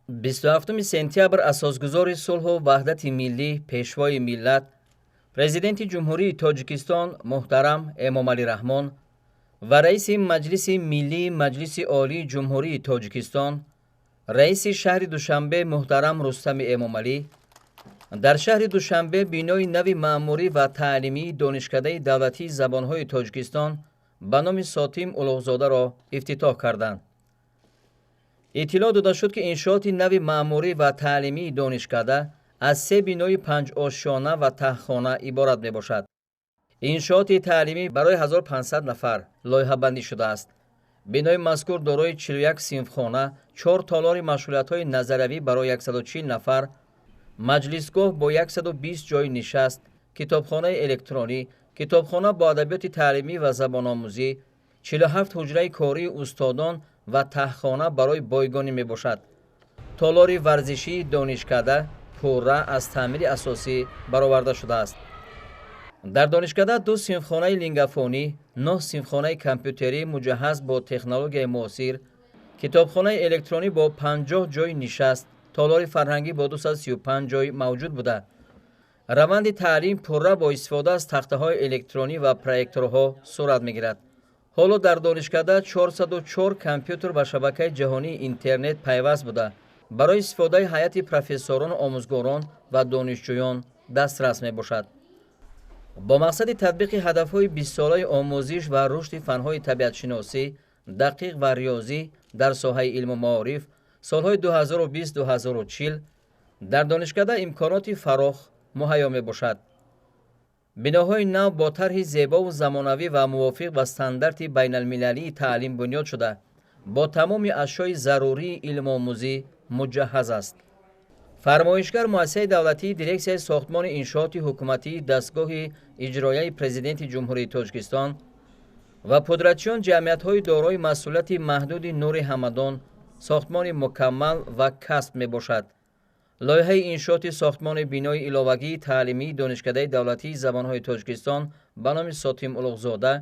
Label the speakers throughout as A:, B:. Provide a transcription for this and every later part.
A: 27 сентябр асосгузори сулҳу ваҳдати миллӣ, Пешвои миллат, Президенти Ҷумҳурии Тоҷикистон муҳтарам Эмомалӣ Раҳмон ва раиси Маҷлиси Миллии Маҷлиси Олии Ҷумҳурии Тоҷикистон, раиси шаҳри Душанбе муҳтарам Рустами Эмомалӣ дар шаҳри Душанбе бинои нави маъмурӣ ва таълимии Донишкадаи давлатии забонҳои Тоҷикистон ба номи Сотим Улуғзодаро ифтитоҳ карданд. Иттилоъ дода шуд, ки иншооти нави маъмурӣ ва таълимии донишкада аз се бинои панҷошёна ва таҳхона иборат мебошад. Иншооти таълимӣ барои 1500 нафар лоиҳабандӣ шудааст. Бинои мазкур дорои 41 синфхона, чор толори машғулиятҳои назариявӣ барои 140 нафар, маҷлисгоҳ бо 120 ҷойи нишаст, китобхонаи электронӣ, китобхона бо адабиёти таълимӣ ва забономӯзӣ, 47 ҳуҷраи кории устодон ва таҳхона барои бойгонӣ мебошад. Толори варзишии донишкада пурра аз таъмири асосӣ бароварда шудааст. Дар донишкада ду синфхонаи лингафонӣ, нӯҳ синфхонаи компютерӣ, муҷаҳҳаз бо технологияи муосир, китобхонаи электронӣ бо 50 ҷойи нишаст, толори фарҳангӣ бо 235 ҷой мавҷуд буда, раванди таълим пурра бо истифода аз тахтаҳои электронӣ ва проекторҳо сурат мегирад. Ҳоло дар донишкада 404 компютер ба шабакаи ҷаҳонии интернет пайваст буда, барои истифодаи ҳайати профессорону омӯзгорон ва донишҷӯён дастрас мебошад. Бо мақсади татбиқи ҳадафҳои бистсолаи омӯзиш ва рушди фанҳои табиатшиносӣ, дақиқ ва риёзӣ дар соҳаи илму маориф солҳои 2020-2040 дар донишкада имконоти фарох муҳайё мебошад. Биноҳои нав бо тарҳи зебову замонавӣ ва мувофиқ ба стандарти байналмилалии таълим бунёд шуда, бо тамоми ашёи зарурии илмомӯзӣ муҷаҳҳаз аст. Фармоишгар муассисаи давлатии Дирексияи сохтмони иншооти ҳукуматии дастгоҳи иҷроияи Президенти Ҷумҳурии Тоҷикистон ва пудрачиён ҷамъиятҳои дорои масъулияти маҳдуди Нури Ҳамадон, Сохтмони мукаммал ва Касб мебошад. Лоиҳаи иншооти сохтмони бинои иловагии таълимии Донишкадаи давлатии забонҳои Тоҷикистон ба номи Сотим Улуғзода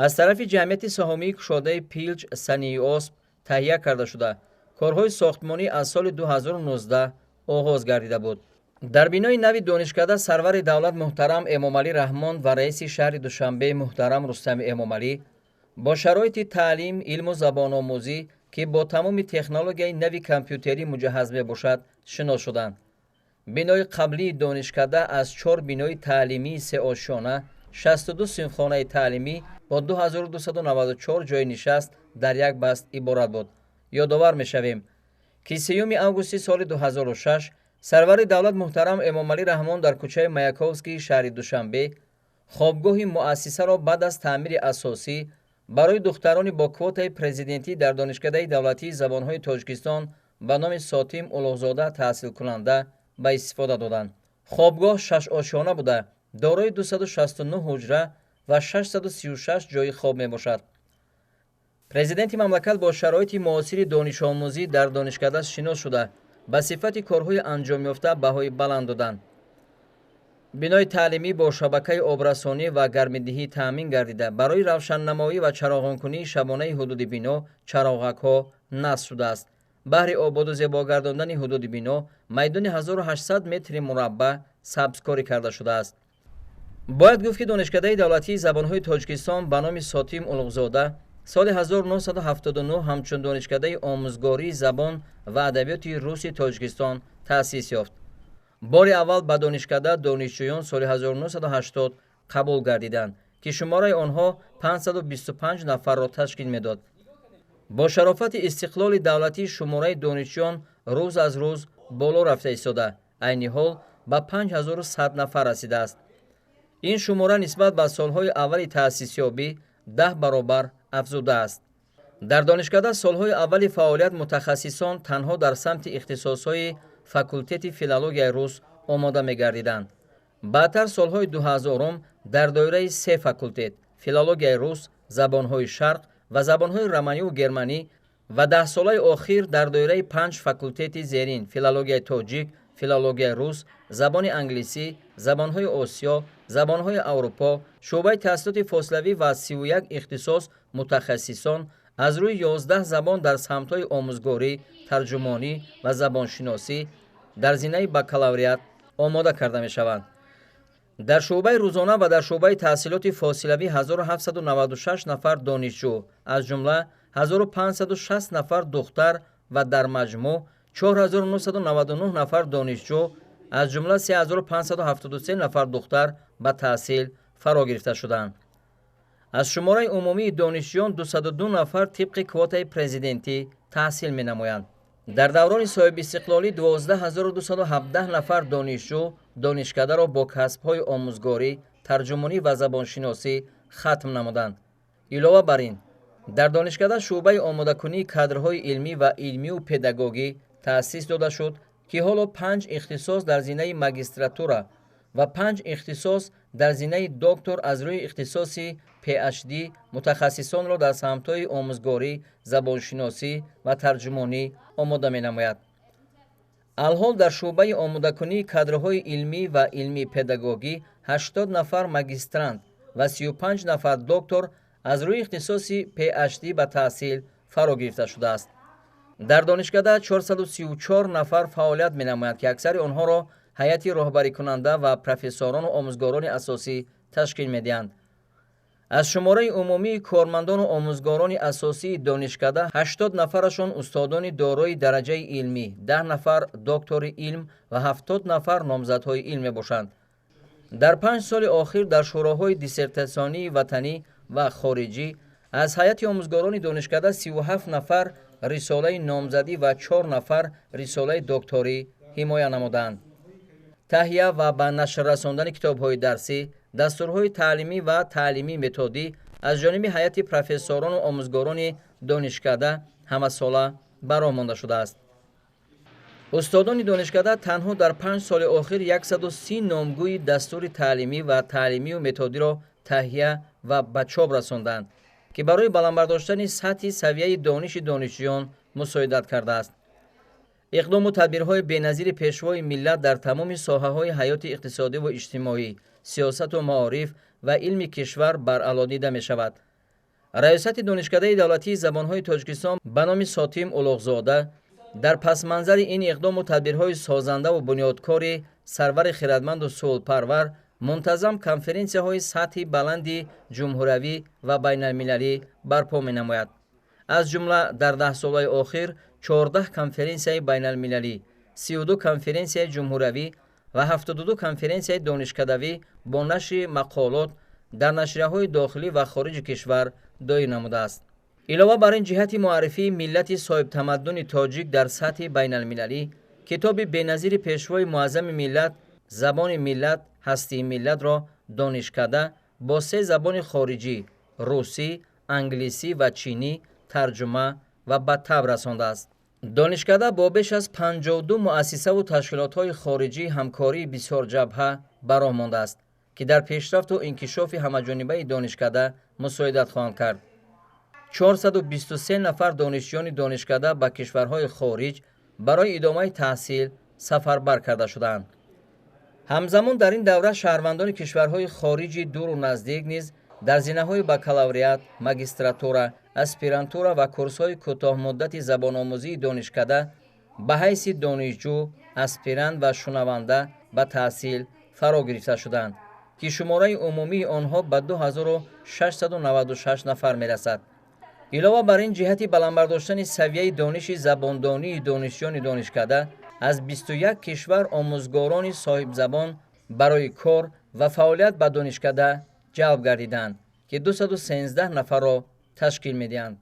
A: аз тарафи ҷамъияти саҳомии кушодаи Пилҷ Саниосб таҳия карда шуда, корҳои сохтмонӣ аз соли 2019 оғоз гардида буд. Дар бинои нави донишкада сарвари давлат муҳтарам Эмомалӣ Раҳмон ва раиси шаҳри Душанбе муҳтарам Рустами Эмомалӣ бо шароити таълим, илму забономӯзӣ, ки бо тамоми технологияи нави компютерӣ муҷаҳҳаз мебошад, шинос шуданд. Бинои қаблии донишкада аз чор бинои таълимии сеошёна, 62 синфхонаи таълимӣ бо 2294 ҷойи нишаст дар як баст иборат буд. Ёдовар мешавем, ки 3 августи соли 2006 сарвари давлат муҳтарам Эмомалӣ Раҳмон дар кӯчаи Маяковскии шаҳри Душанбе хобгоҳи муассисаро баъд аз таъмири асосӣ барои духтарони бо квотаи президентӣ дар Донишкадаи давлатии забонҳои Тоҷикистон ба номи Сотим Улуғзода таҳсилкунанда ба истифода доданд. Хобгоҳ шашошёна буда, дорои 269 ҳуҷра ва 636 ҷойи хоб мебошад. Президенти мамлакат бо шароити муосири донишомӯзӣ дар донишкада шинос шуда, ба сифати корҳои анҷомёфта баҳои баланд доданд. Бинои таълимӣ бо шабакаи обрасонӣ ва гармидиҳӣ таъмин гардида, барои равшаннамоӣ ва чароғонкунии шабонаи ҳудуди бино чароғакҳо насб шудааст. Баҳри ободу зебогардондани ҳудуди бино майдони 1800 метри мураббаъ сабзкорӣ карда шудааст. Бояд гуфт, ки Донишкадаи давлатии забонҳои Тоҷикистон ба номи Сотим Улуғзода соли 1979 ҳамчун Донишкадаи омӯзгории забон ва адабиёти руси Тоҷикистон таъсис ёфт. Бори аввал ба донишкада донишҷӯён соли 1980 қабул гардиданд, ки шумораи онҳо 525 нафарро ташкил медод. Бо шарофати истиқлоли давлатӣ шумораи донишҷӯён рӯз аз рӯз боло рафта истода, айни ҳол ба 5100 нафар расидааст. Ин шумора нисбат ба солҳои аввали таъсисёбӣ 10 баробар афзудааст. Дар донишкада солҳои аввали фаъолият мутахассисон танҳо дар самти ихтисосҳои факултети филологияи рус омода мегардиданд. Баъдтар, солҳои 2000-ум, дар доираи се факултет: филологияи рус, забонҳои шарқ ва забонҳои романиву германӣ ва даҳсолаи охир дар доираи панҷ факултети зерин: филологияи тоҷик, филологияи рус, забони англисӣ, забонҳои осиё, забонҳои Аврупо, шӯъбаи таҳсилоти фосилавӣ ва 31 ихтисос мутахассисон Аз рӯи 11 забон дар самтҳои омӯзгорӣ, тарҷумонӣ ва забоншиносӣ дар зинаи бакалавриат омода карда мешаванд. Дар шӯъбаи рӯзона ва дар шӯъбаи таҳсилоти фосилавӣ 1796 нафар донишҷӯ, аз ҷумла 1560 нафар духтар ва дар маҷмӯъ 4999 нафар донишҷӯ, аз ҷумла 3573 нафар духтар ба таҳсил фаро гирифта шуданд. Аз шумораи умумии донишҷӯён 202 нафар тибқи квотаи президентӣ таҳсил менамоянд. Дар даврони соҳибистиқлолӣ 12217 нафар донишҷӯ донишкадаро бо касбҳои омӯзгорӣ, тарҷумонӣ ва забоншиносӣ хатм намуданд. Илова бар ин, дар донишкада шӯъбаи омодакунии кадрҳои илмӣ ва илмию педагогӣ таъсис дода шуд, ки ҳоло 5 ихтисос дар зинаи магистратура ва 5 ихтисос дар зинаи доктор аз рӯи ихтисоси PhD мутахассисонро дар самтҳои омӯзгорӣ, забоншиносӣ ва тарҷумонӣ омода менамояд. Алҳол дар шӯъбаи омодакунии кадрҳои илмӣ ва илмӣ-педагогӣ 80 нафар магистрант ва 35 нафар доктор аз рӯи ихтисоси PhD ба таҳсил фаро гирифта шудааст. Дар донишкада 434 нафар фаъолият менамоянд, ки аксари онҳоро ҳайати роҳбарикунанда ва профессорону омӯзгорони асосӣ ташкил медиҳанд. Аз шумораи умумии кормандону омӯзгорони асосии донишкада 80 нафарашон устодони дорои дараҷаи илмӣ, 10 нафар доктори илм ва 70 нафар номзадҳои илм мебошанд. Дар 5 соли охир дар шӯроҳои диссертатсионии ватанӣ ва хориҷӣ аз ҳайати омӯзгорони донишкада 37 нафар рисолаи номзадӣ ва 4 нафар рисолаи докторӣ ҳимоя намуданд. Таҳия ва ба нашр расондани китобҳои дарсӣ, дастурҳои таълимӣ ва таълимии методӣ аз ҷониби ҳайати профессорону омӯзгорони донишкада ҳамасола ба роҳ монда шудааст. Устодони донишкада танҳо дар 5 соли охир 130 номгӯи дастури таълимӣ ва таълимию методиро таҳия ва ба чоп расонданд, ки барои баланд бардоштани сатҳи савияи дониши донишҷӯён мусоидат кардааст. Иқдому тадбирҳои беназири пешвои миллат дар тамоми соҳаҳои ҳаёти иқтисодиву иҷтимоӣ, сиёсату маориф ва илми кишвар баръало дида мешавад. Раёсати донишкадаи давлатии забонҳои Тоҷикистон ба номи Сотим Улуғзода дар пасманзари ин иқдому тадбирҳои созандаву бунёдкори сарвари хирадманду сулҳпарвар мунтазам конференсияҳои сатҳи баланди ҷумҳуриявӣ ва байналмилалӣ барпо менамояд. Аз ҷумла дар 10 солаи охир 14 конференсияи байналмилалӣ, 32 конференсияи ҷумҳуриявӣ ва 72 конференсияи донишкадавӣ бо нашри мақолот дар нашрияҳои дохилӣ ва хориҷи кишвар доир намудааст. Илова бар ин, ҷиҳати муаррифии миллати соҳибтамаддуни тоҷик дар сатҳи байналмилалӣ китоби беназири пешвои муаззами миллат «Забони миллат, ҳастии миллат»-ро донишкада бо се забони хориҷӣ – русӣ, англисӣ ва чинӣ тарҷума ва ба таб расондааст. Донишкада бо беш аз 52 муассисаву ташкилотҳои хориҷӣ ҳамкории бисёрҷабҳа ба роҳ мондааст, ки дар пешрафту инкишофи ҳамаҷонибаи донишкада мусоидат хоҳанд кард. 423 нафар донишҷӯёни донишкада ба кишварҳои хориҷ барои идомаи таҳсил сафарбар карда шудаанд. Ҳамзамон дар ин давра шаҳрвандони кишварҳои хориҷи дуру наздик низ дар зинаҳои бакалавриат, магистратура, аспирантура ва курсҳои кӯтоҳмуддати забономӯзии донишкада ба ҳайси донишҷӯ, аспирант ва шунаванда ба таҳсил фаро гирифта шуданд, ки шумораи умумии онҳо ба 2696 нафар мерасад. Илова бар ин, ҷиҳати баланд бардоштани савияи дониши забондонии донишҷӯёни донишкада аз 21 кишвар омӯзгорони соҳибзабон барои кор ва фаъолият ба донишкада ҷалб гардиданд, ки 213 нафарро ташкил медиҳанд.